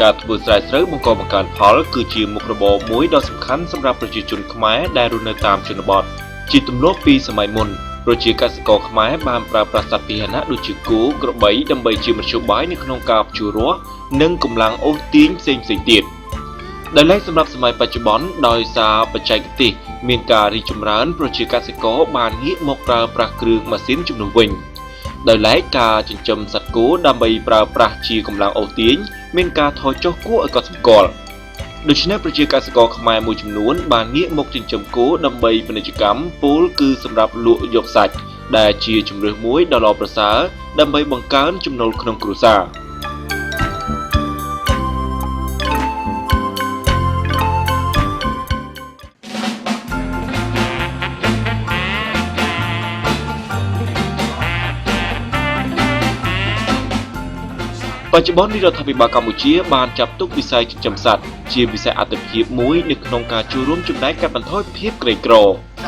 ការធ្វើស្រែស្រូវបង្កបង្កើនផលគឺជាមុខរបរមួយដ៏សំខាន់សម្រាប់ប្រជាជនខ្មែរដែលរស់នៅតាមជនបទជាទម្លាប់ពីសម័យមុនប្រជាកសិករខ្មែរបានប្រើប្រាស់សត្វពាហនៈដូចជាគោក្របីដើម្បីជាមធ្យោបាយនៅក្នុងការភ្ជួររាស់និងកម្លាំងអូសទាញផ្សេងៗទៀតដោយឡែកសម្រាប់សម័យបច្ចុប្បន្នដោយសារបច្ចេកទេសមានការរីកចម្រើនប្រជាកសិករបានងាកមកប្រើប្រាស់គ្រឿងម៉ាស៊ីនជំនួសវិញដោយឡែកការចិញ្ចឹមសត្វគោដើម្បីប្រើប្រាស់ជាកម្លាំងអូសទាញមានការថយចុះគួរឲ្យកត់សម្គាល់ដូច្នេះប្រជាកសិករខ្មែរមួយចំនួនបានងាកមកចិញ្ចឹមគោដើម្បីពាណិជ្ជកម្មពោលគឺសម្រាប់លក់យកសាច់ដែលជាជម្រើសមួយដ៏ល្អប្រសើរដើម្បីបង្កើនចំណូលក្នុងគ្រួសារបច្ចុប្បន្ននេះរដ្ឋាភិបាលកម្ពុជាបានចាត់ទុកវិស័យចិញ្ចឹមសត្វជាវិស័យអាទិភាពមួយនៅក្នុងការចូលរួមចំណែកកាត់បន្ថយភាពក្រីក្រ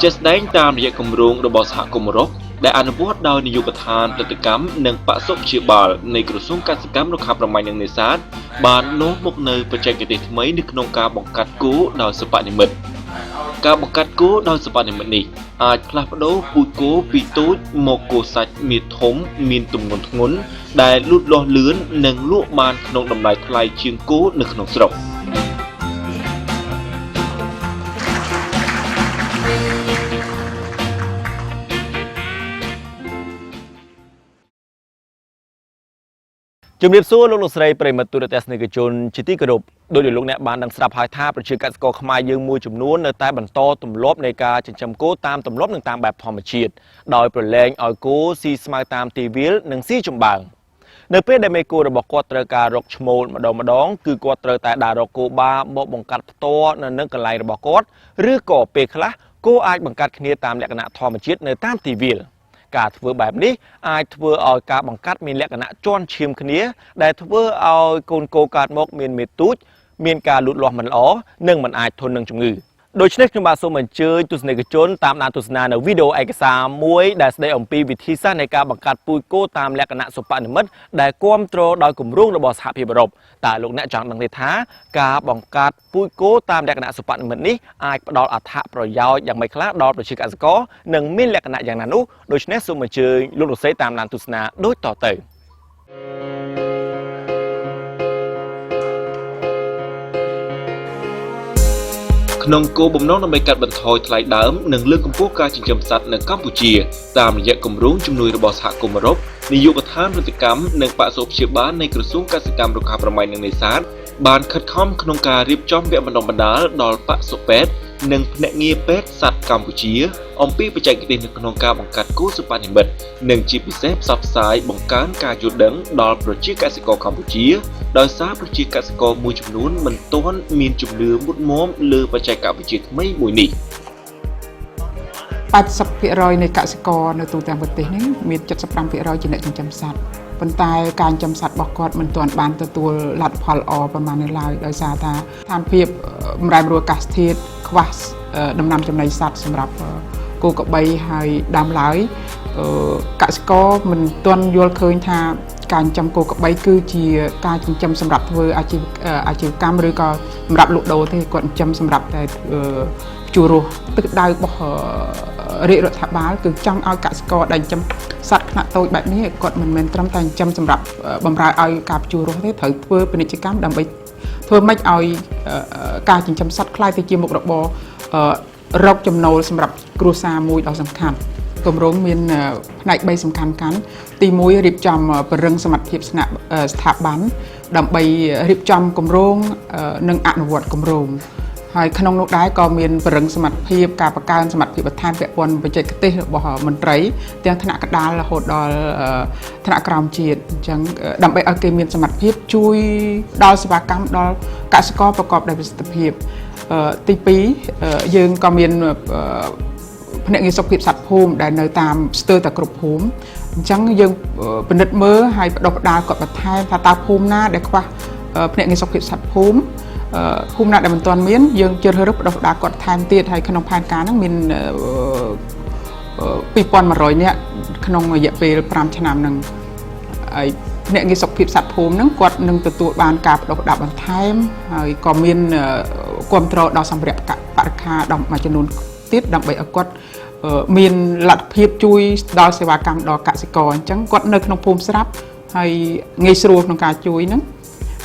ជាក់ស្ដែងតាមរយៈគម្រោងរបស់សហគមន៍អឺរ៉ុបដែលអនុវត្តដោយនាយកដ្ឋានផលិតកម្មនិងបសុព្យាបាលនៃក្រសួងកសិកម្មរុក្ខាប្រមាញ់និងនេសាទបាននាំមកនូវបច្ចេកទេសថ្មីនៅក្នុងការបង្កាត់គោដោយសិប្បនិម្មិតការបង្កាត់គោដោយសិប្បនិម្មិតនេះអាចផ្លាស់ប្ដូរពូជគោពីតូចមកគោសាច់មានធំមានទម្ងន់ធ្ងន់ដែលលូតលាស់លឿននិងលក់បានក្នុងតម្លៃថ្លៃជាងគោនៅក្នុងស្រុកជំរាបសួរលោកលោកស្រីប្រិយមិត្តទូរទស្សនិកជនជាទីគោរពដោយលោកអ្នកបានដឹងស្រាប់ហើយថាប្រជាកសិករខ្មែរយើងមួយចំនួននៅតែបន្តទម្លាប់នៃការចិញ្ចឹមគោតាមទម្លាប់និងតាមបែបធម្មជាតិដោយប្រឡែងឲ្យគោស៊ីស្មៅតាមទីវាលនិងស៊ីចំបើងនៅពេលដែលមេគោរបស់គាត់ត្រូវការរកឈ្មោលម្ដងគឺគាត់ត្រូវតែដើររកគោបាមកបង្កាត់ផ្ទាល់នៅនឹងកន្លែងរបស់គាត់ឬក៏ពេលខ្លះគោអាចបង្កាត់គ្នាតាមលក្ខណៈធម្មជាតិនៅតាមទីវាលការធ្វើបែបនេះអាចធ្វើឲ្យការបង្កាត់មានលក្ខណៈជាន់ឈាមគ្នាដែលធ្វើឲ្យកូនគោកើតមកមានមេទូចមានការលូតលាស់មិនល្អនិងមិនអាចធន់នឹងជំងឺដូច្នេះខ្ញុំបាទសូមអញ្ជើញទស្សនិកជនតាមដានទស្សនានៅវីដេអូឯកសារមួយដែលស្ដីអំពីវិធីសាស្ត្រនៃការបង្កាត់ពូជគោតាមលក្ខណៈសិប្បនិម្មិតដែលគាំទ្រដោយគម្រោងរបស់សហភាពអឺរ៉ុបតើលោកអ្នកចង់ដឹងទេថាការបង្កាត់ពូជគោតាមលក្ខណៈសិប្បនិម្មិតនេះអាចផ្ដល់អត្ថប្រយោជន៍យ៉ាងម៉េចខ្លះដល់ប្រជាកសិករនិងមានលក្ខណៈយ៉ាងណានោះដូច្នេះសូមអញ្ជើញលោកលោកស្រីតាមដានទស្សនាដូចតទៅក្នុងគោលបំណងដើម្បីកាត់បន្ថយថ្លៃដើមនិងលើកកម្ពស់ការចិញ្ចឹមសត្វនៅកម្ពុជាតាមរយៈគម្រោងជំនួយរបស់សហគមន៍អឺរ៉ុបនាយកដ្ឋានផលិតកម្មនិងបសុព្យាបាលនៃក្រសួងកសិកម្មរុក្ខាប្រមាញ់និងនេសាទបានខិតខំក្នុងការរៀបចំវគ្គបណ្ដុះបណ្ដាលដល់បសុពេទ្យនិងភ្នាក់ងារពេទ្យសត្វកម្ពុជាអំពីបច្ចេកទេសនៅក្នុងការបង្កាត់គោសិប្បនិម្មិតនិងជាពិសេសផ្សព្វផ្សាយបង្កើនការយល់ដឹងដល់ប្រជាកសិករកម្ពុជាដោយសារប្រជាកសិករមួយចំនួនមិនទាន់មានជំនឿមុតមាំលើបច្ចេកវិទ្យាថ្មីមួយនេះ 80% នៃកសិករនៅទូទាំងប្រទេសនេះមាន 75% ជាអ្នកចិញ្ចឹមសត្វប៉ុន្តែការចិញ្ចឹមសត្វរបស់គាត់មិនទាន់បានទទួលលទ្ធផលល្អប៉ុន្មាននៅឡើយដោយសារថាស្ថានភាពបម្រែបម្រួលអាកាសធាតុខ្វះដំណាំចំណីសត្វសម្រាប់គោក្របីហើយដើមឡើយកសិករមិនទាន់យល់ឃើញថាការចិញ្ចឹមគោក្របីគឺជាការចិញ្ចឹមសម្រាប់ធ្វើអាជីវកម្មឬក៏សម្រាប់លក់ដូរទេគាត់ចិញ្ចឹមសម្រាប់តែជួរោះទិសដៅរបស់រាជរដ្ឋាភិបាលគឺចង់ឲ្យកសិករដែលចិញ្ចឹមសត្វខ្នាតតូចបែបនេះគាត់មិនមែនត្រឹមតែចិញ្ចឹមសម្រាប់បម្រើឲ្យការជួរោះទេត្រូវធ្វើពាណិជ្ជកម្មដើម្បីធ្វើម៉េចឲ្យការចិញ្ចឹមសត្វក្លាយទៅជាមុខរបររកចំណូលសម្រាប់គ្រួសារមួយដ៏សំខាន់គម្រោងមានផ្នែក3សំខាន់កាន់ទី1រៀបចំពង្រឹងសមត្ថភាពស្ថាប័នដើម្បីរៀបចំគម្រោងនិងអនុវត្តគម្រោងហើយក្នុងនោះដែរក៏មានពង្រឹងសមត្ថភាពការបង្កើនសមត្ថភាពបន្ថែមពាក់ព័ន្ធបច្ចេកទេសរបស់មន្ត្រីទាំងថ្នាក់កណ្ដាលរហូតដល់ថ្នាក់ក្រោមជាតិអញ្ចឹងដើម្បីឲ្យគេមានសមត្ថភាពជួយដល់សេវាកម្មដល់កសិករប្រកបដោយប្រសិទ្ធភាពទី2យើងក៏មានភ្នាក់ងារសុខភាពសត្វភូមិដែលនៅតាមស្ទើរតែគ្រប់ភូមិអញ្ចឹងយើងពិនិត្យមើលហើយបដិបដាលគាត់បន្ថែមថាតើភូមិណាដែលខ្វះភ្នាក់ងារសុខភាពសត្វភូមិភូមិណាដែលមិនទាន់មានយើងជ្រើសរើសបដិបដាគាត់ថែមទៀតហើយក្នុងផែនការហ្នឹងមាន 2100នាក់ក្នុងរយៈពេល5ឆ្នាំហ្នឹងហើយ ភ្នាក់ងារសុខភាពសត្វភូមិហ្នឹងគាត់នឹងទទួលបានការបណ្ដុះបណ្ដាលបន្ថែមហើយក៏មានគ្រប់គ្រងដល់សម្ភារៈបរិក្ខារដល់មួយចំនួនទៀតដើម្បីឲ្យគាត់មានលទ្ធភាពជួយដល់សេវាកម្មដល់កសិករអញ្ចឹងគាត់នៅក្នុងភូមិស្រាប់ហើយងាយស្រួលក្នុងការជួយហ្នឹង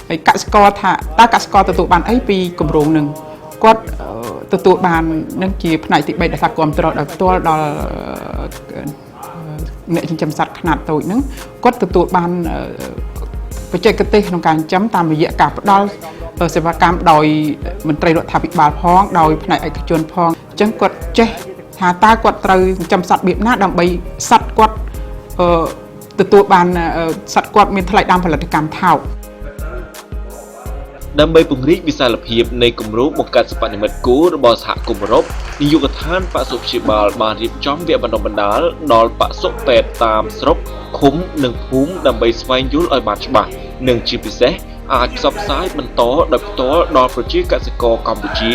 ហើយកសិករថាតើកសិករទទួលបានអីពីគម្រោងហ្នឹងគាត់ទទួលបាននឹងជាផ្នែកទី3ដែលថាគ្រប់គ្រងដោយផ្ទាល់ដល់អ្នកចិញ្ចឹមសត្វខ្នាតតូចហ្នឹងគាត់ទទួលបានបច្ចេកទេសក្នុងការចិញ្ចឹមតាមរយៈការផ្ដល់សេវាកម្មដោយមន្ត្រីរដ្ឋាភិបាលផងដោយផ្នែកឯកជនផងអញ្ចឹងគាត់ចេះថាតើគាត់ត្រូវចិញ្ចឹមសត្វរបៀបណាដើម្បីសត្វគាត់ទទួលបានសត្វគាត់មានថ្លៃដើមផលិតកម្មថោក ដើម្បីពង្រីកវិសាលភាពនៃគម្រោងបង្កើតសិប្បនិម្មិតគោរបស់សហគមន៍អឺរ៉ុបនាយកដ្ឋានបសុព្យាបាលបានរៀបចំវគ្គបណ្ដុះបណ្ដាលដល់បសុពេទ្យតាមស្រុកឃុំនិងភូមិដើម្បីស្វែងយល់ឲ្យបានច្បាស់និងជាពិសេសអាចផ្សព្វផ្សាយបន្តដោយផ្ទាល់ដល់ប្រជាកសិករកម្ពុជា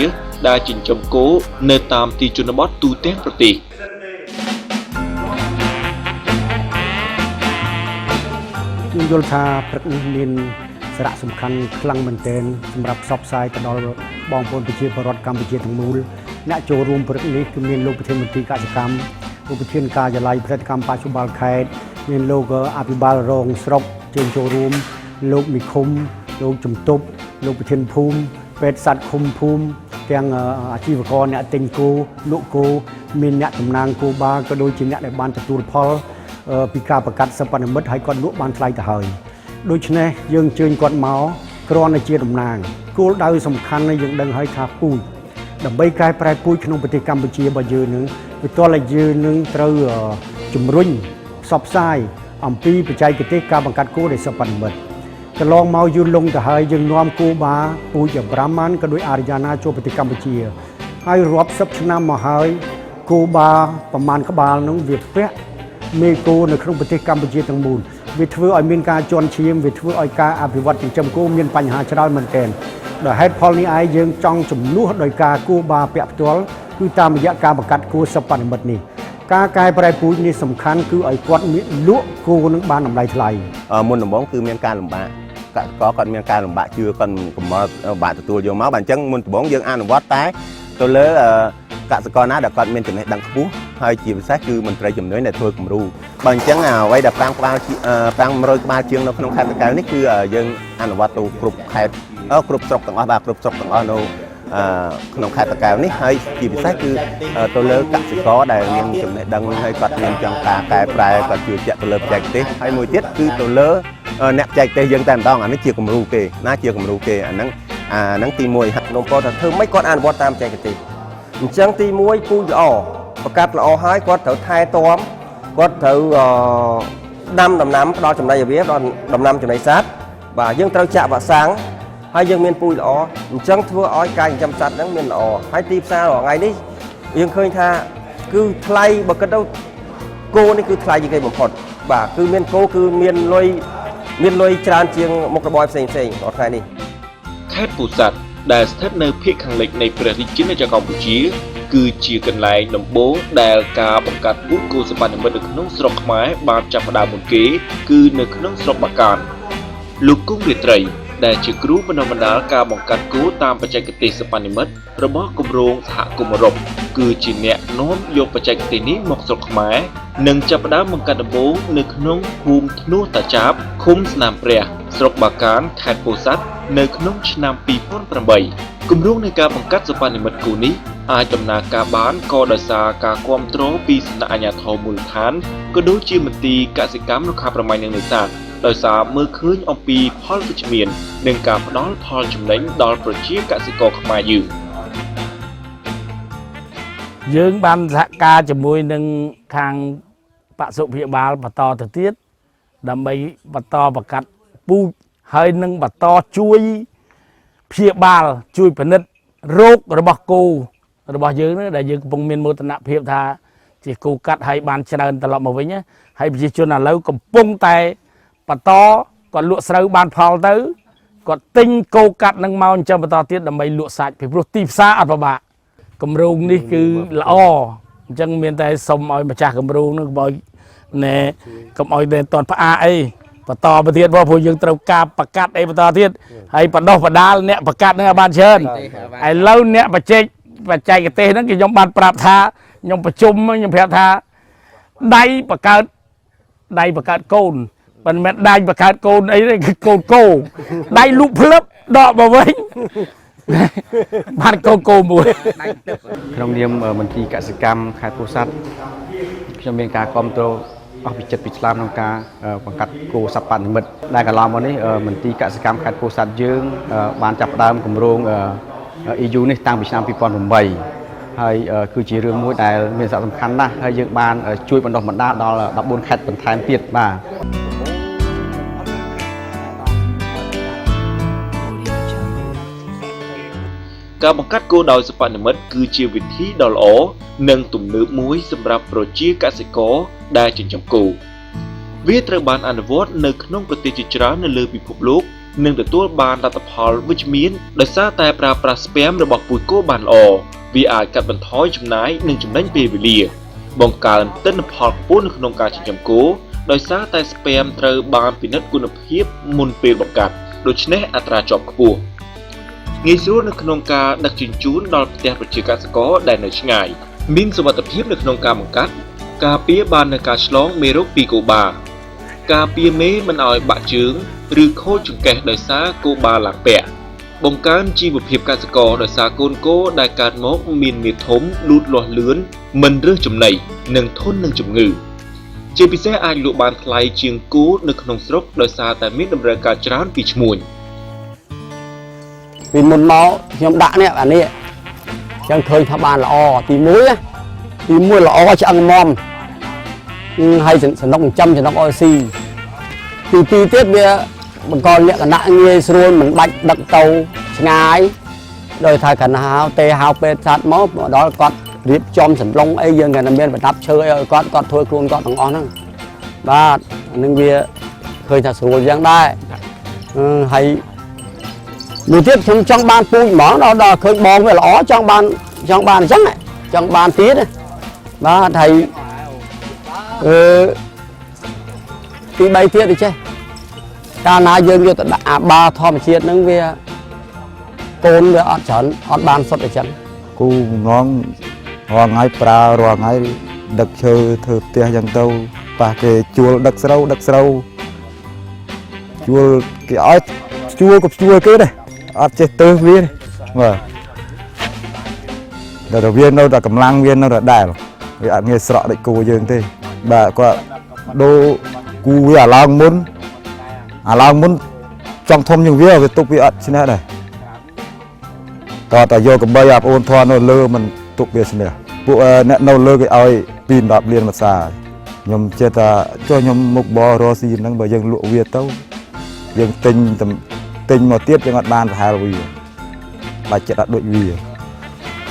ដែលចិញ្ចឹមគោនៅតាមទីជនបទទូទាំងប្រទេស ខ្ញុំយល់ថាព្រឹកនេះមានសារៈសំខាន់ខ្លាំងមែនទែនសម្រាប់ផ្សព្វផ្សាយទៅដល់បងប្អូនប្រជាពលរដ្ឋកម្ពុជាទាំងមូលអ្នកចូលរួមព្រឹកនេះគឺមានលោកប្រធានមន្ត្រីកសិកម្មលោកប្រធានការិយាល័យផលិតកម្មបច្ចុប្បន្នខេត្តមានលោកអភិបាលរងស្រុកជើងចូលរួមលោកមិឃុំលោកជំទប់លោកប្រធានភូមិពេទ្យសត្វឃុំភូមិទាំងអាជីវករអ្នកទិញគោលក់គោមានអ្នកតំណាងគោបាក៏ដូចជាអ្នកដែលបានទទួលផលពីការប្រកាសសិប្បនិម្មិតហើយគាត់លក់បានថ្លៃទៅហើយដូច្នេះយើងអញ្ជើញគាត់មកគ្រាន់តែជាតំណាងគោលដៅសំខាន់នេះយើងដឹងហើយថាពូជដើម្បីកែប្រែពូជក្នុងប្រទេសកម្ពុជារបស់យើងនឹងវាទាល់តែយើងនឹងត្រូវជំរុញផ្សព្វផ្សាយអំពីបច្ចេកទេសការបង្កាត់គោដោយសិប្បនិម្មិតកន្លងមកយូរលង់ទៅហើយយើងនាំគោបាពូជប្រាម៉ាន់ក៏ដោយអារយ៉ាណាចូលប្រទេសកម្ពុជាហើយរាប់សិបឆ្នាំមកហើយគោបាប្រមាណក្បាលនោះវាពាក់មេគោនៅក្នុងប្រទេសកម្ពុជាទាំងមូលវាធ្វើឲ្យមានការជន់ឈាមវាធ្វើឲ្យការអភិវឌ្ឍចិញ្ចឹមគោមានបញ្ហាច្រើនមែនទែនដោយហេតុផលនេះឯងយើងចង់ជំនួសដោយការគោបាពាក់ផ្ទាល់គឺតាមរយៈការបង្កាត់គោសិប្បនិម្មិតនេះការកែប្រែពូជនេះសំខាន់គឺឲ្យគាត់មានលក់គោនឹងបានតម្លៃថ្លៃ មុនដំបូងគឺមានការលំបាកកសិករគាត់មានការលំបាកជឿគាត់កំមកបាក់ទទួលយកមកបាទអញ្ចឹងមុនដំបូងយើងអនុវត្តតែទៅលើកសិករណាដែលគាត់មានចំណេះដឹងខ្ពស់ហើយជាពិសេសគឺមន្ត្រីជំនួយដែលធ្វើគំរូបើអញ្ចឹងអ្វីដែល5ក្បាល500ក្បាលជាងនៅក្នុងខេត្តតាកែវនេះគឺយើងអនុវត្តទៅគ្រប់ខេត្តគ្រប់ស្រុកទាំងអស់បាទគ្រប់ស្រុកទាំងអស់នៅក្នុងខេត្តតាកែវនេះហើយជាពិសេសគឺទៅលើកសិករដែលមានចំណេះដឹងហើយគាត់មានចង់ការកែប្រែគាត់ជឿជាក់ទៅលើបច្ចេកទេសហើយមួយទៀតគឺទៅលើអ្នកបច្ចេកទេសយើងតែម្ដងអានេះជាគំរូគេណាជាគំរូគេអាហ្នឹងទី1 នំពរថាធ្វើម៉េចគាត់អនុវត្តតាមបច្ចេកទេសអញ្ចឹងទី1ពូជល្អបង្កាត់ល្អហើយគាត់ត្រូវថែទាំគាត់ត្រូវដាំដំណាំផ្ដល់ចំណីឲ្យវាផ្ដល់ដំណាំចំណីសត្វបាទយើងត្រូវចាក់វ៉ាក់សាំងហើយយើងមានពូជល្អអញ្ចឹងធ្វើឲ្យការចិញ្ចឹមសត្វហ្នឹងមានល្អហើយទីផ្សាររាល់ថ្ងៃនេះយើងឃើញថាគឺថ្លៃបើគិតទៅគោនេះគឺថ្លៃជាងគេបំផុតបាទគឺមានគោគឺមានលុយច្រើនជាងមុខរបរផ្សេងៗរាល់ថ្ងៃនេះ ខេត្តពោធិ៍សាត់ដែលស្ថិតនៅភាគខាងលិចនៃព្រះរាជាណាចក្រកម្ពុជាគឺជាកន្លែងដំបូងដែលការបង្កាត់ពូជគោសិប្បនិម្មិតនៅក្នុងស្រុកខ្មែរបានចាប់ផ្ដើមមុនគេគឺនៅក្នុងស្រុកបាកានលោកគង់រាត្រីដែលជាគ្រូបណ្ដុះបណ្ដាលការបង្កាត់គោតាមបច្ចេកទេសសិប្បនិម្មិតរបស់គម្រោងសហគមន៍អឺរ៉ុបគឺជាអ្នកនាំយកបច្ចេកទេសនេះមកស្រុកខ្មែរនិងចាប់ផ្ដើមបង្កាត់ដំបូងនៅក្នុងភូមិធ្នួសតាចាបឃុំស្នាមព្រះស្រុកបាកានខេត្តពោធិ៍សាត់នៅក្នុងឆ្នាំ2008គម្រោងនៃការបង្កាត់សិប្បនិម្មិតគោនេះអាចដំណើរការបានក៏ដោយសារការគាំទ្រពីសំណាក់អាជ្ញាធរមូលដ្ឋានក៏ដូចជាមន្ទីរកសិកម្មរុក្ខាប្រមាញ់និងនេសាទដោយសារមើលឃើញអំពីផលវិជ្ជមាននិងការផ្ដល់ផលចំណេញដល់ប្រជាកសិករខ្មែរយើង យើងបានសហការជាមួយនឹងខាងបសុព្យាបាលបន្តទៅទៀតដើម្បីបន្តបង្កាត់ពូជហើយនឹងបន្តជួយព្យាបាលជួយពិនិត្យរោគរបស់គោរបស់យើងនេះដែលយើងកំពុងមានមោទនភាពថាជាគោកាត់ហើយបានច្រើនត្រឡប់មកវិញណាហើយប្រជាជនឥឡូវកំពុងតែបន្តគាត់លក់ស្រូវបានផលទៅគាត់ទិញគោកាត់នឹងមកចិញ្ចឹមបន្តទៀតដើម្បីលក់សាច់ពីព្រោះទីផ្សារអត់ពិបាកគម្រោងនេះគឺល្អអញ្ចឹងមានតែសុំឲ្យម្ចាស់គម្រោងនឹងកុំឲ្យណែកុំឲ្យតែតន់ផ្អាកអី បន្តទៅទៀតព្រោះយើងត្រូវការប្រកាសអីបន្តទៀតហើយបណ្ដោះបណ្ដាលអ្នកប្រកាសហ្នឹងឲ្យបានច្រើនឥឡូវអ្នកបច្ចេកទេសហ្នឹងគេខ្ញុំបានប្រាប់ថាខ្ញុំប្រជុំខ្ញុំប្រាប់ថាដៃបង្កើតកូនមិនមែនដៃបង្កើតកូនអីទេគឺកូនគោដៃលុបភ្លឹបដកមកវិញបានកូនគោមួយក្នុងនាមមន្ត្រីកសិកម្មខេត្តពោធិ៍សាត់ខ្ញុំមានការគាំទ្រអស់ពីចិត្តពីឆ្លាមក្នុងការបង្កាត់គោសប្បនិមិត្តដែលកន្លងមកនេះមន្ត្រីកសិកម្មខេត្តពោធិ៍សាត់យើងបានចាប់ផ្ដើមគម្រោង EU នេះតាំងពីឆ្នាំ2008ហើយគឺជារឿងមួយដែលមានសារៈសំខាន់ណាស់ហើយយើងបានជួយបណ្ដុះបណ្ដាលដល់14ខេត្តបន្ថែមទៀតបាទការបង្កាត់គោដោយសប្បនិមិត្តគឺជាវិធីដ៏ល្អនិងទំនើបមួយសម្រាប់ប្រជាកសិករដែលចិញ្ចឹមគោវាត្រូវបានអនុវត្តនៅក្នុងប្រទេសជាច្រើននៅលើពិភពលោកនិងទទួលបានលទ្ធផលវិជ្ជមានដោយសារតែប្រើប្រាស់ស្ពែមរបស់ពូជគោបានល្អវាអាចកាត់បន្ថយចំណាយនិងចំណេញពេលវេលាបង្កើនទិន្នផលខ្ពស់នៅក្នុងការចិញ្ចឹមគោដោយសារតែស្ពែមត្រូវបានពិនិត្យគុណភាពមុនពេលបង្កាត់ដូច្នេះអត្រាជាប់ខ្ពស់ងាយស្រួលនៅក្នុងការដឹកជញ្ជូនដល់ផ្ទះប្រជាកសិករដែលនៅឆ្ងាយមានសុវត្ថិភាពនៅក្នុងការបង្កាត់ការពារបាននៅការឆ្លងមេរោគពីគោបាការពារមេមិនឲ្យបាក់ជើងឬខូចចង្កេះដោយសារគោបាឡើងពាក់បង្កើនជីវភាពកសិករដោយសារកូនគោដែលកើតមកមានមាឌធំលូតលាស់លឿនមិនរើសចំណីនិងធន់នឹងជំងឺជាពិសេសអាចលក់បានថ្លៃជាងគោនៅក្នុងស្រុកដោយសារតែមានតម្រូវការច្រើនពីឈ្មួញពីមុនមកខ្ញុំដាក់នេះអានេះចឹងឃើញថាបានល្អទី1ល្អឆ្អឹងមមហើយសំណុកចិញ្ចឹមសំណុកអយស៊ីទី2ទៀតវាបង្កលក្ខណៈងាយស្រួលមិនបាច់ដឹកទៅឆ្ងាយដោយថាកណ្ហៅទេហៅពេទ្យសត្វមកដល់គាត់រៀបចំសម្លុងអីយើងក៏មានប្រដាប់ឈើអីឲ្យគាត់គាត់ធ្វើខ្លួនគាត់ទាំងអស់ហ្នឹងបាទអានឹងវាឃើញថាស្រួលយ៉ាងដែរហើយមួយទៀតខ្ញុំចង់បានពូជហ្មងដល់ឃើញបងវាល្អចង់បានអញ្ចឹងចង់បានទៀតបាទហើយទី3ទៀតដូចចេះកាលណាយើងយកទៅដាក់អាបាធម្មជាតិហ្នឹងវាកូនវាអត់ច្រើនអត់បានសុទ្ធអញ្ចឹងគូងងរាល់ថ្ងៃប្រើរាល់ថ្ងៃដឹកឈើធ្វើផ្ទះអញ្ចឹងទៅប៉ះគេជួលដឹកស្រូវជួលគេឲ្យជួលក៏ជួលគេដែរអត់ចេះទើសវាបាទដល់វានៅតែកម្លាំងវានៅដដែលវាអត់ងាយស្រក់ដូចគោយើងទេបាទគាត់ដូរគូវាអាឡោងមុនចង់ធំជាងវាវាទុកវាអត់ឈ្នះដែរតើយកកបីអាប្អូនធន់នៅលើមិនទុកវាឈ្នះពួកអ្នកនៅលើគេឲ្យពី10លានមួយសាខ្ញុំចេះថាចុះខ្ញុំមុខបរស៊ីហ្នឹងបើយើងលក់វាទៅយើងទិញមកទៀតយើងអត់បានប្រហែលវាបាច់ចិត្តអត់ដូចវាចា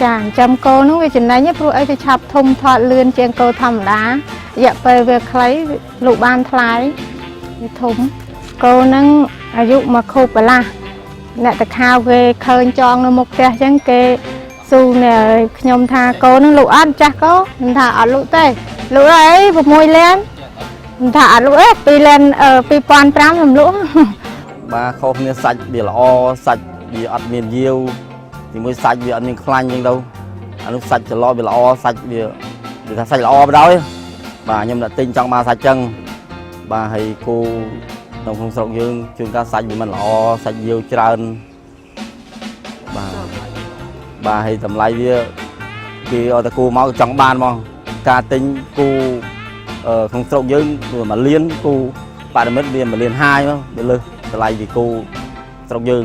ចិញ្ចឹមគោនោះវាចំណេញព្រោះអីវាឆាប់ធំធាត់លឿនជាងគោធម្មតារយៈពេលវាខ្លីលក់បានថ្លៃវាធំគោហ្នឹងអាយុមួយខូបកន្លះអ្នកតខាវគេឃើញចងនៅមុខផ្ទះអញ្ចឹងគេស៊ូនេះខ្ញុំថាគោហ្នឹងលក់អត់ចាស់គោខ្ញុំថាអត់លក់ទេលក់អី6លានខ្ញុំថាអត់លក់ទេ2លាន2500ខ្ញុំលក់បាទខុសគ្នាសាច់វាល្អសាច់វាអត់មានយាវទីមួយសាច់វាអត់មានខ្លាញ់អញ្ចឹងទៅអានោះសាច់ច្រឡវាល្អសាច់វាគេថាសាច់ល្អបណ្ដោយបាទខ្ញុំដាក់ទិញចង់បានសាច់ចឹងបាទហើយគោនៅក្នុងស្រុកយើងជួនកាលសាច់វាមិនល្អសាច់យាវច្រើនបាទហើយតម្លៃវាគេឲ្យតែគោមកចង់បានហ្មងការទិញគោក្នុងស្រុកយើង1លានគោបរិមិត្តវា1លាន5មកវាលើសតម្លៃពីគោស្រុកយើង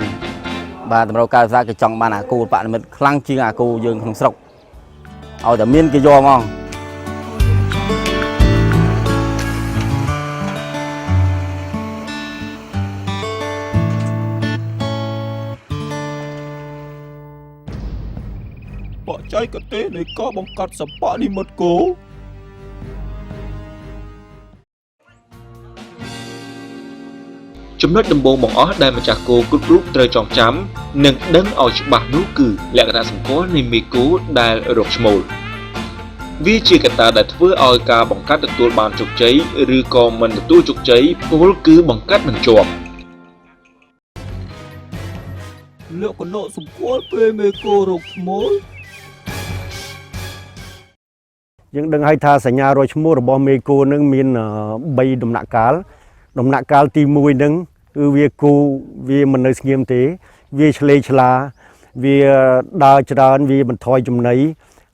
បាទតម្រូវការផ្សារគេចង់បានអាគោបរិមិត្តខ្លាំងជាងអាគោយើងក្នុងស្រុកឲ្យតែមានគេយកហ្មងបច្ចេកទេសនៃការបង្កាត់សប្បនិមិត្តគោចំណុចដំបូងបង្អស់ដែលម្ចាស់គោគ្រប់រូបត្រូវចងចាំនិងដឹងឲ្យច្បាស់នោះគឺលក្ខណៈសម្គាល់នៃមេគោដែលរកឈ្មោល វាជាកត្តាដែលធ្វើឲ្យការបង្កាត់ទទួលបានជោគជ័យឬក៏មិនទទួលជោគជ័យពោលគឺបង្កាត់មិនជាប់ លក្ខណៈសម្គាល់ពេលមេគោរកឈ្មោល យើងដឹងហើយថាសញ្ញារកឈ្មោះរបស់មេគោនឹងមាន3ដំណាក់កាលដំណាក់កាលទី1នឹងគឺវាគូវាមិននៅស្ងៀមទេវាឆ្លេឆ្លាវាដើរច្រើនវាបន្ថយចំណី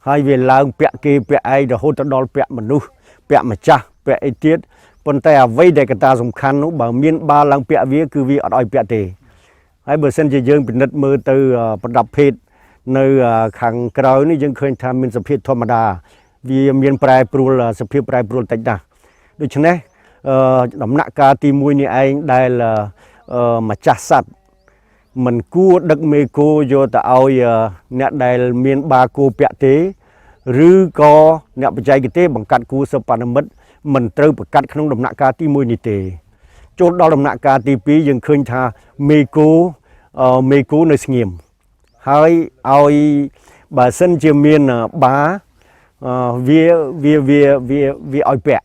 ហើយវាឡើងពាក់គេពាក់ឯងរហូតទៅដល់ពាក់មនុស្សពាក់ម្ចាស់ពាក់អីទៀតប៉ុន្តែអ្វីដែលកត្តាសំខាន់នោះបើមានបាល់ឡើងពាក់វាគឺវាអត់ឲ្យពាក់ទេហើយបើសិនជាយើងពិនិត្យមើលទៅប្រដាប់ភេទនៅខាងក្រៅនេះយើងឃើញថាមានសភាពធម្មតាវាមានប្រែប្រួលសភាពប្រែប្រួលតិចណាស់ដូច្នេះដំណាក់កាលទី1នេះឯងដែលម្ចាស់សត្វមិនគួរដឹកមេគោយកទៅឲ្យអ្នកដែលមានបាគោពាក់ទេឬក៏អ្នកបច្ចេកទេសបង្កាត់គូសិប្បនិមិត្តមិនត្រូវបង្កាត់ក្នុងដំណាក់កាលទី1នេះទេចូលដល់ដំណាក់កាលទី2យើងឃើញថាមេគោនៅស្ងៀមហើយឲ្យបើសិនជាមានបាវាវាវាវាវាឲ្យពាក់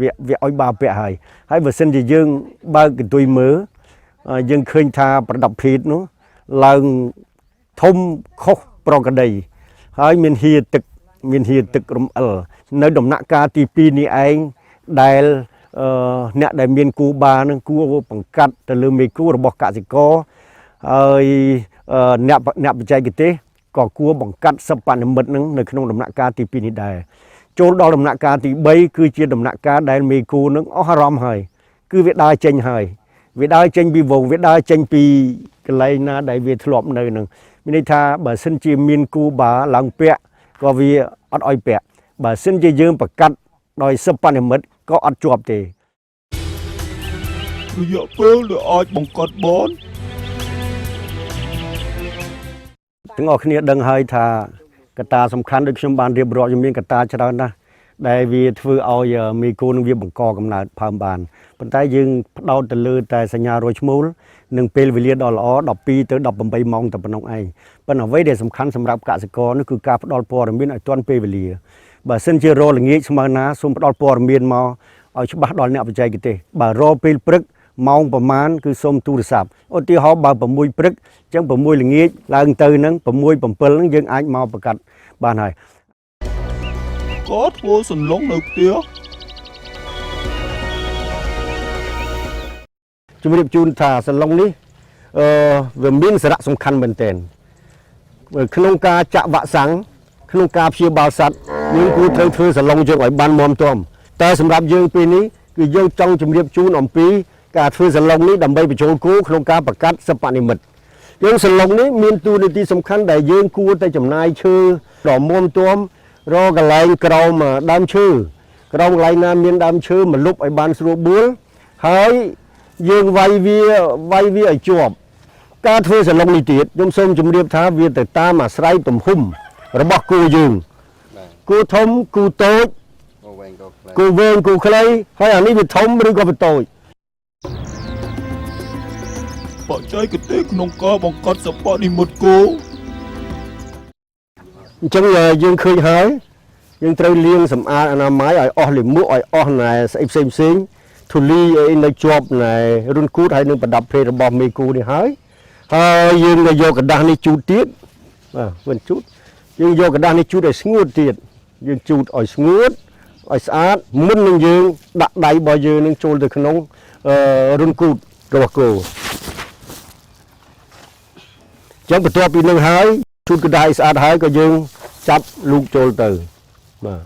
វាវាឲ្យបាពាក់ហើយហើយបើសិនជាយើងបើកកន្ទុយមើលយើងឃើញថាប្រដាប់ភេទនោះឡើងធំខុសប្រក្រតីហើយមានហៀទឹករំអិលនៅដំណាក់កាលទី2នេះឯងដែលអ្នកដែលមានគូបានឹងគួរបង្កាត់ទៅលើមេគូរបស់កសិករហើយអ្នកបច្ចេកទេសក៏គួរបង្កាត់សិប្បនិមិត្តនឹងនៅក្នុងដំណាក់កាលទី2នេះដែរចូលដល់ដំណាក់កាលទី3គឺជាដំណាក់កាលដែលមេគូនឹងអស់អារម្មណ៍ហើយគឺវាដើរចេញហើយវាដើរចេញពីវងវាដើរចេញពីកន្លែងណាដែលវាធ្លាប់នៅនឹងមានន័យថាបើសិនជាមានគូបាឡើងពាក់ក៏វាអត់ឲ្យពាក់បើសិនជាយើងបង្កាត់ដោយសិប្បនិមិត្តក៏អត់ជាប់ទេរយៈពេលដែលអាចបង្កាត់បានទាំងអស់គ្នាដឹងហើយថាកត្តាសំខាន់ដូចខ្ញុំបានរៀបរាប់មានកត្តាច្រើនណាស់ដែលវាធ្វើឲ្យមេគោនឹងវាបង្កកំណើតផើមបានប៉ុន្តែយើងផ្ដោតទៅលើតែសញ្ញារយឈ្មោលនិងពេលវេលាដ៏ល្អ12ទៅ18ម៉ោងតែប៉ុណ្ណោះឯងប៉ុន្តែអ្វីដែលសំខាន់សម្រាប់កសិករនោះគឺការផ្ដល់ព័ត៌មានឲ្យទាន់ពេលវេលាបើសិនជារល្ងាចស្មើណាសូមផ្ដល់ព័ត៌មានមកឲ្យច្បាស់ដល់អ្នកបច្ចេកទេសបើរពេលព្រឹកម៉ោងប្រមាណគឺសូមទូរស័ព្ទឧទាហរណ៍បើ6ព្រឹកអញ្ចឹង6ល្ងាចឡើងទៅនឹង6 7ហ្នឹងយើងអាចមកប្រកាសបានហើយក៏ធ្វើសន្លងនៅផ្ទះជំរាបជូនថាសន្លងនេះវាមានសារៈសំខាន់មែនទែនក្នុងការចាក់វ៉ាក់សាំងក្នុងការព្យាបាលសត្វយើងគួរត្រូវធ្វើសន្លងយើងឲ្យបានមាំទាំតែសម្រាប់យើងពេលនេះគឺយើងចង់ជម្រាបជូនអំពីការធ្វើសន្លងនេះដើម្បីបញ្ចូលគោក្នុងការបង្កាត់សិប្បនិមិត្តយើងសន្លងនេះមានតួនាទីសំខាន់ដែលយើងគួរតែចំណាយឈើដ៏មាំទាំរកកន្លែងក្រោមដើមឈើក្រោមកន្លែងណាមានដើមឈើមកលុបឲ្យបានស្រួលបួលហើយយើងវាយវាឲ្យជាប់ការធ្វើសន្លងនេះទៀតខ្ញុំសូមជម្រាបថាវាទៅតាមអាស្រ័យទំហំរបស់គោយើងគោធំគោតូចគោវែងគោខ្លីហើយអានេះវាធំឬក៏វាតូចបច្ចេកទេសក្នុងការបង្កាត់សិប្បនិមិត្តគោអញ្ចឹងយើងឃើញហើយយើងត្រូវលាងសម្អាតអនាម័យឲ្យអស់លាមកឲ្យអស់ណែស្អីផ្សេងផ្សេងធូលីអីនៅជាប់ណែរុនគូតហើយនឹងប្រដាប់ភេទរបស់មេគោនេះហើយហើយយើងក៏យកក្រដាសនេះជូតទៀតបាទមិនជូតយើងយកក្រដាសនេះជូតឲ្យស្ងួតទៀតយើងជូតឲ្យស្ងួតឲ្យស្អាតមុននឹងយើងដាក់ដៃរបស់យើងនឹងចូលទៅក្នុងរុនគូតរបស់គោចឹងបន្ទាប់ពីនឹងហើយជូតក្រដាសឲ្យស្អាតហើយក៏យើងចាប់លូកចូលទៅបា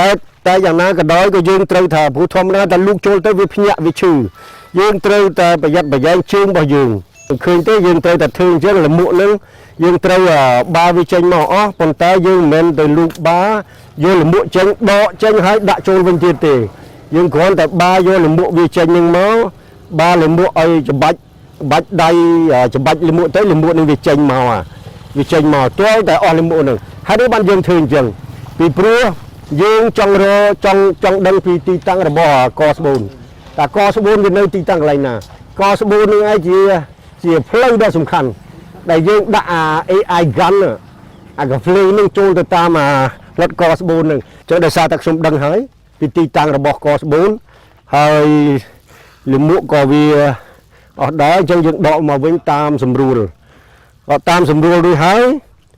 ទតែយ៉ាងណាក៏ដោយក៏យើងត្រូវថាព្រោះធម្មតាតែលូកចូលទៅវាភ្ញាក់វាឈឺយើងត្រូវតែប្រយ័ត្នប្រយែងជើងរបស់យើងឃើញទេយើងត្រូវតែធ្វើអញ្ចឹងលមួកនឹងយើងត្រូវបាវាចេញមកអស់ប៉ុន្តែយើងមិនមែនទៅលូកបាយកលមួកចេញដកចេញហើយដាក់ចូលវិញទៀតទេយើងគ្រាន់តែបាយកលមួកវាចេញនឹងមកបាលមួកឲ្យច្បាច់បាច់ដៃច្បាច់លមួកទៅលមួកនឹងវាចេញមកវាចេញមកទាល់តែអស់លមួកនឹងហើយនេះបានយើងធ្វើអញ្ចឹងពីព្រោះយើងចង់រចង់ដឹងពីទីតាំងរបស់កស្បូនតើកស្បូនវានៅទីតាំងកន្លែងណាកស្បូននឹងឯងជាផ្លូវដ៏សំខាន់ដែលយើងដាក់អា AI gun អាកាភ្លើងនឹងចូលទៅតាមអាផ្លិតកស្បូននឹងអញ្ចឹងដោយសារតែខ្ញុំដឹងហើយពីទីតាំងរបស់កស្បូនហើយលាមកក៏វាអស់ដែរអញ្ចឹងយើងដកមកវិញតាមស្រួលអត់តាមស្រួលរួចហើយ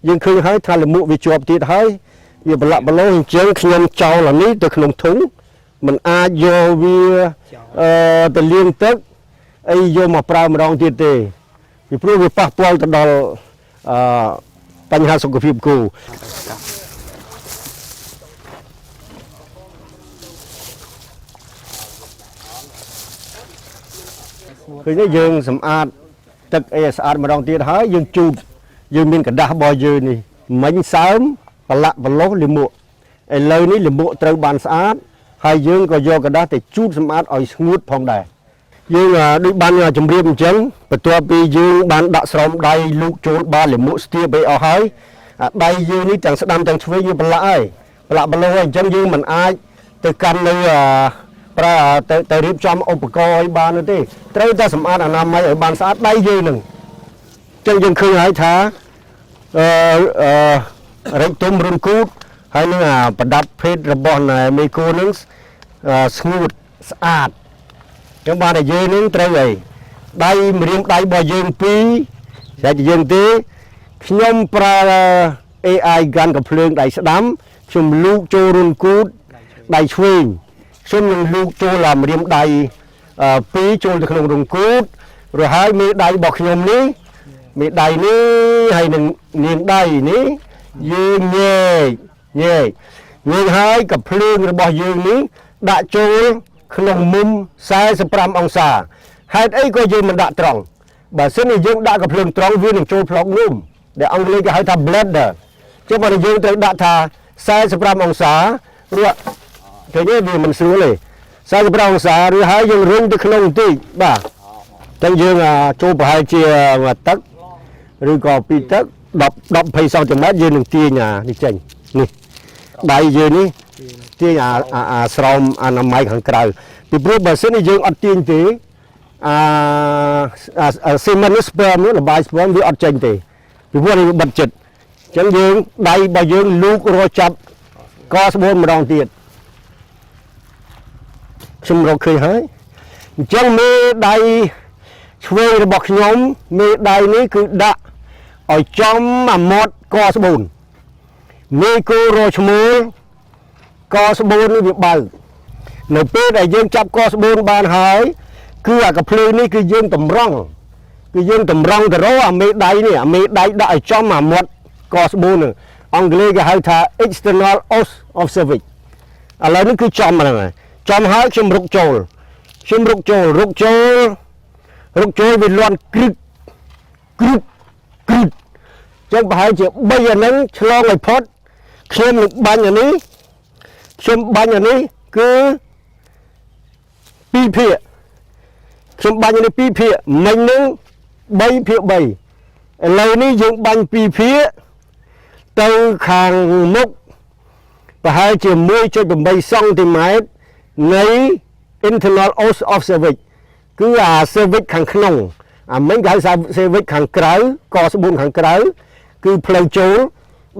យើងឃើញហើយថាលាមកវាជាប់ទៀតហើយវាប្រឡាក់ប្រឡោះអញ្ចឹងខ្ញុំចោលអានេះទៅក្នុងធុងមិនអាចយកវាទៅលាងទឹកអីយកមកប្រើម្ដងទៀតទេពីព្រោះវាប៉ះពាល់ទៅដល់បញ្ហាសុខភាពគោឃើញទេយើងសម្អាតទឹកអីឲ្យស្អាតម្ដងទៀតហើយយើងជូតយើងមានក្រដាសរបស់យើងនេះមិញសើមប្រឡាក់ប្រឡោះលាមកឥឡូវនេះលាមកត្រូវបានស្អាតហើយយើងក៏យកក្រដាសទៅជូតសម្អាតឲ្យស្ងួតផងដែរយើងដូចបានជម្រាបអញ្ចឹងបន្ទាប់ពីយើងបានដាក់ស្រោមដៃលូកចូលបានលាមកស្ទាបអីអស់ហើយអាដៃយើងនេះទាំងស្ដាំទាំងឆ្វេងវាប្រឡាក់ហើយប្រឡាក់ប្រឡោះហើយអញ្ចឹងយើងមិនអាចទៅកាន់នៅប្រើទៅរៀបចំឧបករណ៍ឲ្យបាននោះទេត្រូវតែសម្អាតអនាម័យឲ្យបានស្អាតដៃយើងនឹងអញ្ចឹងយើងឃើញហើយថារិចទុំរុនគូតហើយនឹងអាប្រដាប់ភេទរបស់មេគោនឹងស្ងួតស្អាតចឹងបានតែយើងនឹងត្រូវអីដៃម្រាមដៃរបស់យើងពីរស្រេចយើងទេខ្ញុំប្រើ AI កាន់កំភ្លើងដៃស្ដាំខ្ញុំលូកចូលរុនគូតដៃឆ្វេងខ្ញុំនឹងលូកចូលអាម្រាមដៃពីរចូលទៅក្នុងរុនគូតរួចហើយមេដៃរបស់ខ្ញុំនេះមេដៃនេះហើយនឹងនាងដៃនេះយើងញែកញែកញែកហើយកំភ្លើងរបស់យើងនេះដាក់ចូលក្នុងមុំ45អង្សាហេតុអីក៏យើងមិនដាក់ត្រង់បើសិនជាយើងដាក់កំភ្លើងត្រង់វានឹងចូលផ្លុកនុំដែលអង់គ្លេសគេហៅថា bladder ចុះបើយើងត្រូវដាក់ថា45អង្សារួចឃើញទេវាមិនស្រួលទេ45អង្សារួចហើយយើងរុញទៅក្នុងបន្តិចបាទអញ្ចឹងយើងចូលប្រហែលជាមួយទឹកឬក៏ពីរទឹក10 20សង់ទីម៉ែត្រយើងនឹងទាញអានេះចេញនេះដៃយើងនេះទាញអាស្រោមអនាម័យខាងក្រៅពីព្រោះបើសិនជាយើងអត់ទាញទេអា semen នេះ sperm នេះលបាយ sperm វាអត់ចេញទេពីព្រោះវាបិទចិត្តអញ្ចឹងយើងដៃរបស់យើងលូករកចាប់កស្បូនម្ដងទៀតខ្ញុំរកឃើញហើយអញ្ចឹងមេដៃឆ្វេងរបស់ខ្ញុំមេដៃនេះគឺដាក់ឲ្យចំអាមាត់កស្បូនមេគោរឈ្មោលកស្បូននេះវាបើកនៅពេលដែលយើងចាប់កស្បូនបានហើយគឺអាកាភ្លើងនេះគឺយើងតម្រង់គឺយើងតម្រង់ទៅរកអាមេដៃនេះអាមេដៃដាក់ឲ្យចំអាមាត់កស្បូននេះអង់គ្លេសគេហៅថា external os of cervix ឥឡូវនេះគឺចំហ្នឹងហើយចំហើយខ្ញុំរុកចូលខ្ញុំរុកចូលរុកចូលរុកចូលវាលាន់គ្រឹកគ្រឹកគ្រឹកចឹងប្រហែលជា3អាហ្នឹងឆ្លងឲ្យផុតខ្ញុំនឹងបាញ់អានេះខ្ញុំបាញ់អានេះគឺ2ភាគខ្ញុំបាញ់នេះ2ភាគមិញនឹង3ភាគ3ឥឡូវនេះយើងបាញ់2ភាគទៅខាងមុខប្រហែលជា 1.8 សង់ទីម៉ែត្រនៃ internal os of cervix គឺអា cervix ខាងក្នុងអាមិញគេហៅថា cervix ខាងក្រៅកស្បូនខាងក្រៅគឺផ្លូវចូល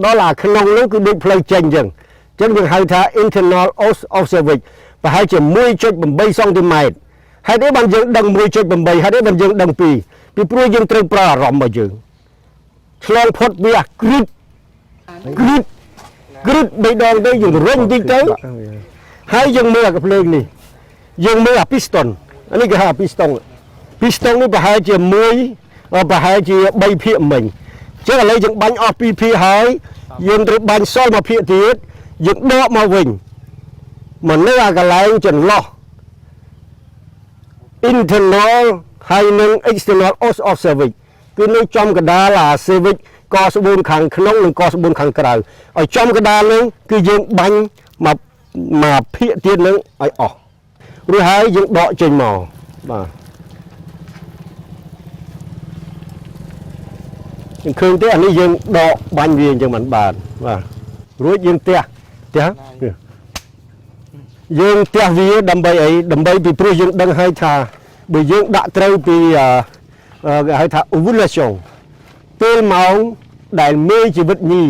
ដល់អាក្នុងនោះគឺដូចផ្លូវចេញអញ្ចឹងអញ្ចឹងយើងហៅថា internal os of cervix ប្រហែលជា 1.8 សង់ទីម៉ែត្រហេតុអីបានយើងដឹង 1.8 ហេតុអីបានយើងដឹង2ពីព្រោះយើងត្រូវប្រើអារម្មណ៍របស់យើងឆ្លងផុតវាគ្រឹតគ្រឹតគ្រឹតបីដងទៅយើងរុញតិចទៅហើយយើងមើលអាកាភ្លើងនេះយើងមើលអាពីស្តុនអានេះគេហៅអាពីស្តុងពីស្តុងនេះប្រហែលជា1ប្រហែលជា3ភាគមិញអញ្ចឹងឥឡូវយើងបាញ់អស់2ភាគហើយយើងត្រូវបាញ់សល់មួយភាគទៀតយើងដកមកវិញមកនៅអាកន្លែងចន្លោះ internal ហើយនឹង external os of cervix គឺនៅចំកណ្ដាលអា cervix កស្បូនខាងក្នុងនិងកស្បូនខាងក្រៅឲ្យចំកណ្ដាលនឹងគឺយើងបាញ់មកមួយភាគទៀតនឹងឲ្យអស់រួចហើយយើងដកចេញមកបាទយើងឃើញទេអានេះយើងដកបាញ់វាអញ្ចឹងមិនបានបាទរួចយើងទះទះយើងទះវាដើម្បីអីដើម្បីពីព្រោះយើងដឹងហើយថាបើយើងដាក់ត្រូវពីគេហៅថា ovulation ពេលម៉ោងដែលមេជីវិតញី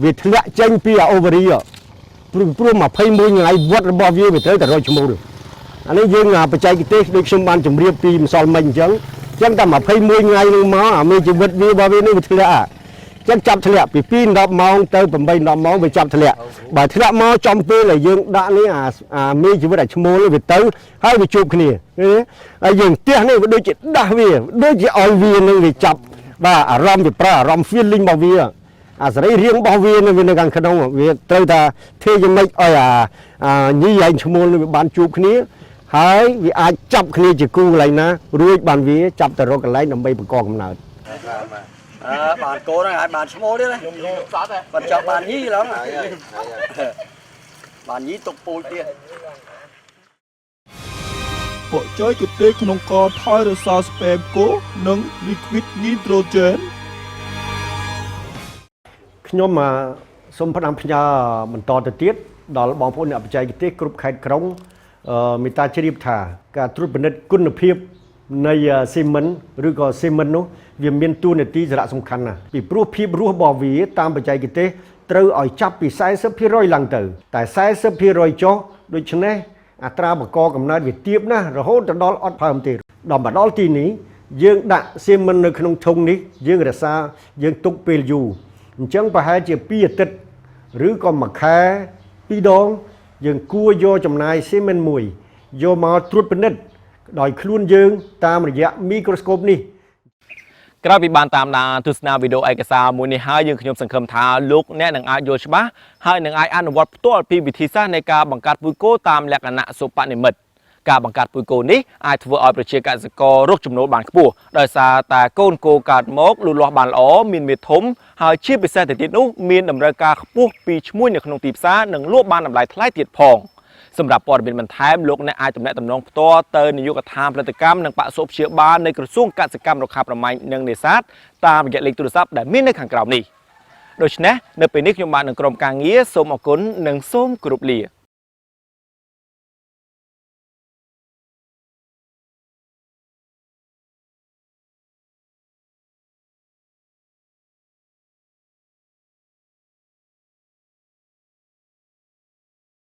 វាធ្លាក់ចេញពីអា ovary ព្រោះព្រោះ21ថ្ងៃវត្តរបស់វាវាត្រូវតែរកឈ្មោលអានេះយើងបច្ចេកទេសដូចខ្ញុំបានជម្រាបពីម្សិលមិញអញ្ចឹងអញ្ចឹងតែ21ថ្ងៃនឹងមកអាមេជីវិតវារបស់វានេះវាធ្លាក់អញ្ចឹងចាប់ធ្លាក់ពី2 10ម៉ោងទៅ8 10ម៉ោងវាចាប់ធ្លាក់បើធ្លាក់មកចំពេលដែលយើងដាក់នេះអាអាមេជីវិតអាឈ្មោលវាទៅហើយវាជួបគ្នាហើយយើងផ្ទះនេះវាដូចជាដាស់វាដូចជាឲ្យវានឹងវាចាប់បាទអារម្មណ៍វាប្រើអារម្មណ៍ feeling របស់វាអាសរីរាង្គរបស់វានៅវានៅខាងក្នុងវាត្រូវថាធ្វើយ៉ាងម៉េចឲ្យអាអាញីឯងឈ្មោលនឹងវាបានជួបគ្នាហើយវាអាចចាប់គ្នាជាគូកន្លែងណារួចបានវាចាប់ទៅរកកន្លែងដើម្បីបង្កកំណើត។ អើបានកូនហើយបានឈ្មោលទៀតណាសត្វបាត់ចង់បានញីឡើយបានញីទុកពូជទៀត។ បច្ចេកទេសក្នុងការថែរក្សាស្ពែមគោនិង liquid nitrogen ខ្ញុំសូមផ្ដាំផ្ញើបន្តទៅទៀតដល់បងប្អូនអ្នកបច្ចេកទេសគ្រប់ខេត្តក្រុងមេត្តាជ្រាបថាការត្រួតពិនិត្យគុណភាពនៃ semen ឬក៏ semen នោះវាមានតួនាទីសារៈសំខាន់ណាស់ពីព្រោះភាពរស់របស់វាតាមបច្ចេកទេសត្រូវឲ្យចាប់ពី40%ឡើងទៅតែ40%ចុះដូច្នេះអត្រាបង្កកំណើតវាទាបណាស់រហូតទៅដល់អត់ផើមទេដល់មកដល់ទីនេះយើងដាក់ semen នៅក្នុងធុងនេះយើងរក្សាយើងទុកពេលយូរអញ្ចឹងប្រហែលជា2អាទិត្យឬក៏មួយខែពីរដងយើងគួរយកចំណាយ semen មួយយកមកត្រួតពិនិត្យដោយខ្លួនយើងតាមរយៈមីក្រូស្កូបនេះ។ ក្រោយពីបានតាមដានទស្សនាវីដេអូឯកសារមួយនេះហើយយើងខ្ញុំសង្ឃឹមថាលោកអ្នកនឹងអាចយល់ច្បាស់ហើយនឹងអាចអនុវត្តផ្ទាល់ពីវិធីសាស្ត្រនៃការបង្កាត់ពូជគោតាមលក្ខណៈសុបនិមិត្តការបង្កាត់ពូជគោនេះអាចធ្វើឲ្យប្រជាកសិកររកចំណូលបានខ្ពស់ដោយសារតែកូនគោកើតមកលូតលាស់បានល្អមានមាឌធំហើយជាពិសេសទៅទៀតនោះមានតម្រូវការខ្ពស់ពីឈ្មួញនៅក្នុងទីផ្សារនិងលក់បានតម្លៃថ្លៃទៀតផងសម្រាប់ព័ត៌មានបន្ថែមលោកអ្នកអាចទំនាក់ទំនងផ្ទាល់ទៅនាយកដ្ឋានផលិតកម្មនិងបសុព្យាបាលនៃក្រសួងកសិកម្មរុក្ខាប្រមាញ់និងនេសាទតាមរយៈលេខទូរស័ព្ទដែលមាននៅខាងក្រោមនេះដូច្នេះនៅពេលនេះខ្ញុំបាទនឹងក្រុមការងារសូមអរគុណនិងសូមគោរពលា។